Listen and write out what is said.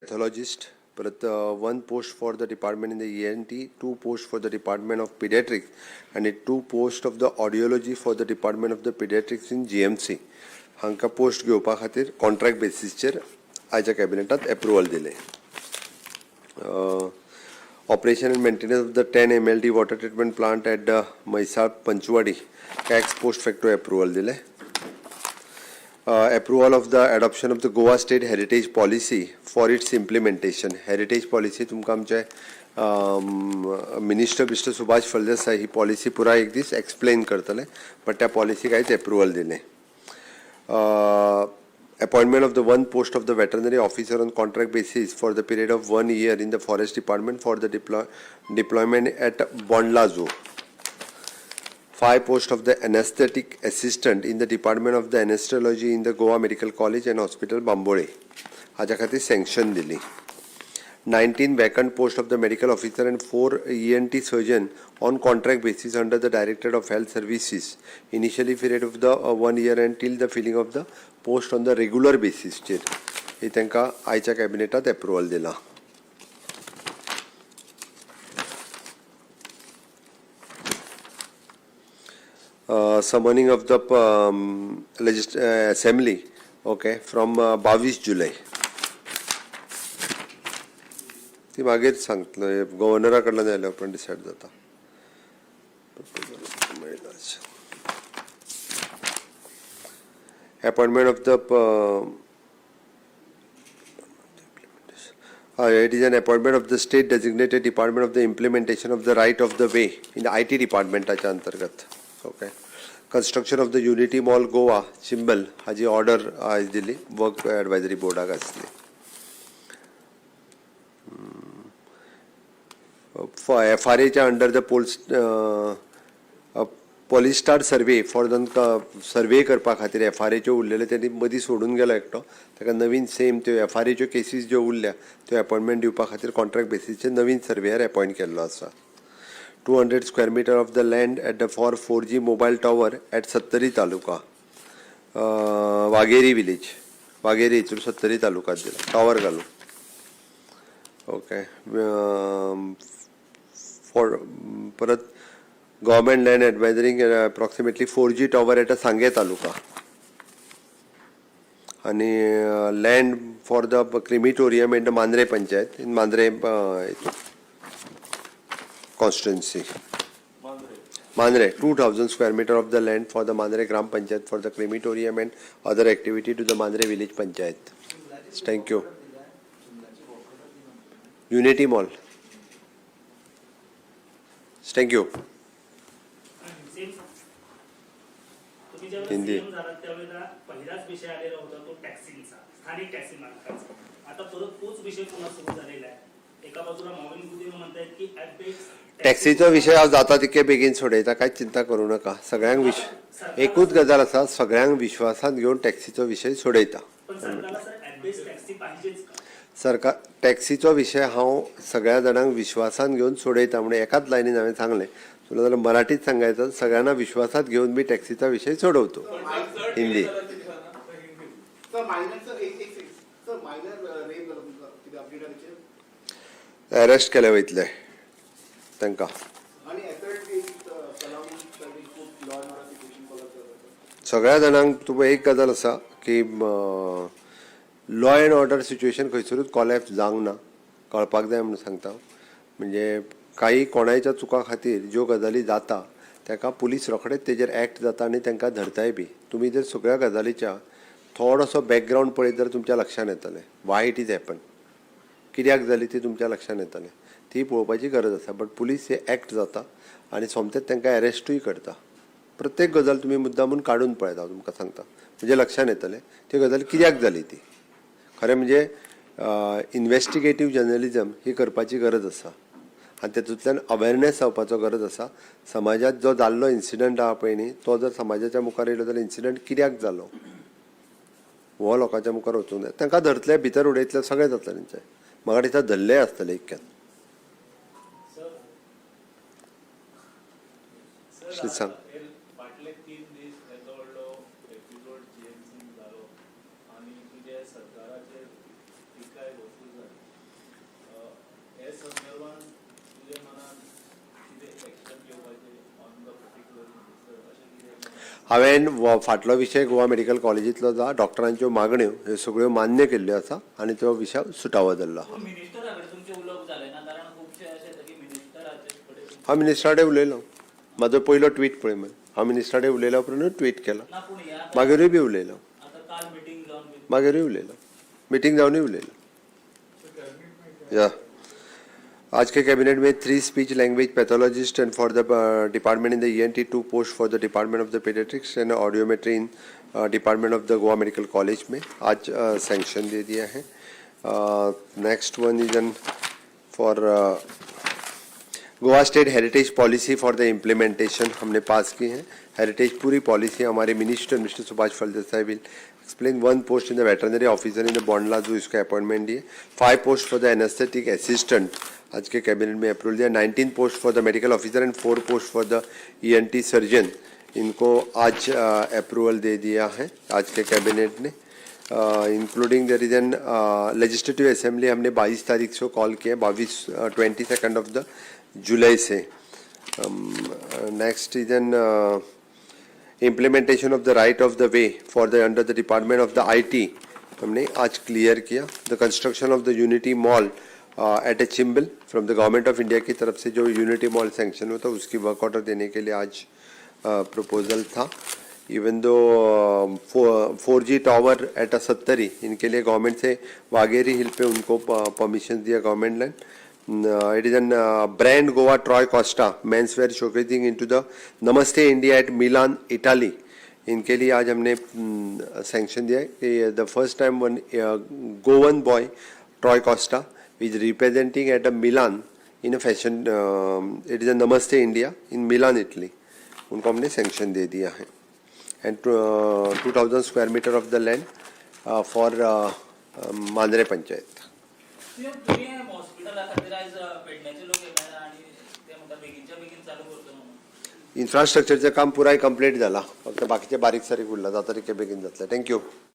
Pathologist, परत one post for the department in the ENT, two post for the department of paediatrics आनी two post of the audiology for the department of the paediatrics in GMC हांकां post घेवपा खातीर contract बेसीसचेर आयच्या कॅबिनेटांत approval दिलें. Operation and maintenance of the 10 MLD water treatment plant at the Mhaisal Panchwadi ex post facto approval दिलें. Approval of the adoption of the Goa State Heritage Policy for its implementation. Heritage Policy तुमकां आमचे minister mister Subhash Phaldesai ही policy पुराय एक दीस explain करतले, but त्या पॉलिसीक आयज approval दिलें. Appointment of the one post of the veterinary officer on contract basis for the period of 1 year in the forest department for the deployment at Bondla Zoo. 5 posts of the anesthetic assistant in the department of the anesthesiology in the Goa Medical College and Hospital Bambolim हाज्या खातीर sanction दिली. 19 vacant post of the medical officer and 4 ENT surgeon on contract basis under the Directorate of Health Services initially period of the 1 year and till the filling of the post on the regular basis चेर ही तांकां आयच्या कॅबिनेटांत approval दिलां. Summoning of the assembly, okay, from 22 जुलय. ती मागीर सांगतलो, गव्हर्नरा कडल्यान आयल्या उपरांत डिसायड जाता. Appointment of the it is an appointment of the state designated department of the implementation of the right of the way in the IT डिपार्टमेंटाच्या अंतर्गत. Okay, construction of the Unity Mall Goa Chimbel हाजी order आयज दिली, work advisory बोर्डाक आसली. एफआरएच्या under the polestar survey for the survey करपा खातीर एफआरएच्यो उरलेले तेणी मदीं सोडून गेलो एकटो, ताका नवीन सेम त्यो एफआरएच्यो केसीस ज्यो उरल्या त्यो अपॉयंटमेंट दिवपा खातीर कॉन्ट्रॅक्ट बेसीसचेर नवीन सर्वेयर अपॉयंट केल्लो आसा. 200 square meter of the land at the for 4G mobile tower at Sattari taluka, Wagheri village, Wagheri हितून सत्तरी तालुक्यात दिला टॉवर घालून. ओके, फॉर परत government land advising approximately 4G tower at Sanguem taluka आनी land for the crematorium at the Mandrem panchayat in Mandrem हितून constituency. Mandre, 2000 square meter of the land for the Mandre Gram Panchayat for the crematorium and other activity to the Mandre Village Panchayat. Thank you. Unity Mall. Thank you. तुम्ही ज्यावेळेला Hindi. CM झालात त्यावेळेला पहिलाच विषय आलेला होता तो टॅक्सींचा, स्थानिक टॅक्सी मालकांचा. आता परत तोच विषय पुन्हा सुरू झालेला आहे. एका बाजूला मॉविन गुदिन्हो म्हणतायत की ऍप बेस्ड टॅक्सीचो विशय हांव जाता तितके बेगीन सोडयता, कांयच चिंता करूं नाका. सगळ्यांक एकूच गजाल आसा, सगळ्यांक विश्वासांत घेवन टॅक्सीचो विशय सोडयता. पण सरकारला सर ऍप बेस्ड टॅक्सी पाहिजेच का? सरकार टॅक्सीचो विशय हांव सगळ्या जाणांक विश्वासांत घेवन सोडयता म्हणून एकाच लायनीन हांवें सांगलें. तुला जाल्यार मराठीत सांगायचं, सगळ्यांना विश्वासात घेऊन मी टॅक्सीचा विषय सोडवतो. हिंदी. सर मायनर सर एक एक सर मायनर रेप जालो तुमकां कितें अपडेट आहा तेचेर? अरेस्ट केले वयतले तांकां. आनी असल्ट is allowing खूब law and order situation collapse जाता. सगळ्या जाणांक तुका एक गजाल आसा की लॉ एंड ऑर्डर सिच्युएशन खंयसरूच कॉलॅप्स जावंक ना, कळपाक जाय म्हणून सांगता. म्हणजे काही कोणायच्या चुका खातीर ज्यो गजाली जाता ताका पुलीस रोखडेच तेजेर एक्ट जाता आनी तांकां धरताय बी. तुमी जर सगळ्या गजालीच्या थोडोसो बॅकग्रावंड पळयत जाल्यार तुमच्या लक्षांत येतलें वाय it is happen, कित्याक जाली ती तुमच्या लक्षांत येतलें. ती पळोवपाची गरज आसा. बट पुलीस हे एक्ट जाता आनी सोमतेच तांकां एरेस्टूय करता. प्रत्येक गजाल तुमी मुद्दामून काडून पळयता, हांव तुमकां सांगता, म्हणजे लक्षांत येतलें ती गजाल कित्याक जाली ती. खरें म्हणजे इन्वेस्टिगेटीव जर्नलिजम ही करपाची गरज आसा आनी तेतूंतल्यान अवेरनेस जावपाचो गरज आसा. समाजांत जो जाल्लो इन्सिडंट आहा पळय न्ही, तो जर समाजाच्या मुखार येयलो जाल्यार इन्सिडंट कित्याक जालो हो लोकांच्या मुखार वचूंक जाय. तांकां धरतले, भितर उडयतले, सगळें जातलें तेंचें. म्हाका दिसता धरलेय आसतले इतक्यान. सर श्री सांग. हे फाटले 3 दीस येदो व्हडलो एपिसोड जीएमसीन जालो आनी तुजे सरकाराचेर टिकाय भरपूर जाली. हांवें फाटलो विशय गोवा मेडिकल कॉलेजींतलो जा डॉक्टरांच्यो मागण्यो ह्यो सगळ्यो मान्य केल्ल्यो आसा आनी तो विशय सुटावो जाल्लो आहा. पूण मिनिस्टरा कडेन तुमचें उलोवप जालें ना, कारण खुबशे अशें येता की मिनिस्टराचे कडेन हांव मिनिस्टरा कडेन उलयलो. म्हाजो पयलो ट्वीट पळय मरे. हांव मिनिस्टरा कडेन उलयल्या उपरांतूच ट्वीट केला. ना, पूण हे आतां मागीरूय बी उलयलो. आतां काल मिटींग जावन बी मागीरूय उलयलो, मिटींग जावनूय उलयलो. या, आज के कैबिनेट में three speech language pathologist and for the department in the ENT, two post for the department of the paediatrics and audiometry in department of the Goa Medical College में आज sanction दे दिया है. Next one is an for Goa State Heritage Policy for the implementation हमने pass की है. Heritage पूरी policy हमारे minister Mister Subhash Phaldesai will explain. One post in the veterinary officer in the Bondla जो इसका appointment दिए. Five post for the anaesthetic assistant आज K cabinet में approval दिया. 19 post for the medical officer and four post for the ENT surgeon, इनको आज approval दे दिया है आज के कैबिनेट ने. Including there is an legislative assembly हमने 22 तारीख से कॉल किया, 22, 22nd of the जुलाई से. Next is an implementation of the right of the way for the under the department of the IT हमने आज clear किया. The construction of the Unity Mall at a Chimbel from the Government of India की तरफ से जो unity mall sanction हुआ था, उसकी work order देने के लिए आज प्रपोजल था. Even though 4G tower at a Sattari, इनके लिए गवर्नमेंट से वागेरी हिल पे उनको परमिशन दिया government land. It is an brand Goa Troy Costa men's wear showcasing into the Namaste India at Milan, Italy. इनके लिए आज हमने sanction दिया है कि the first time one Goan boy Troy Costa is representing at a Milan in a fashion, it is a Namaste India in Milan, Italy. उनको हमने sanction दे दिया है and 2000 square meter of the land for Mandrem panchayat. CM, तुमी हॉस्पिटला खातीर आयज पेडण्याचे लोक येयला आनी ते म्हणटा बेगीनच्या बेगीन चालू करतलो म्हणून. इन्फ्रास्ट्रक्चरचें काम पुराय कंप्लीट जाला, फक्त बाकीचें बारीक सारीक उरलां. जाता तितकें बेगीन जातलें. Thank you.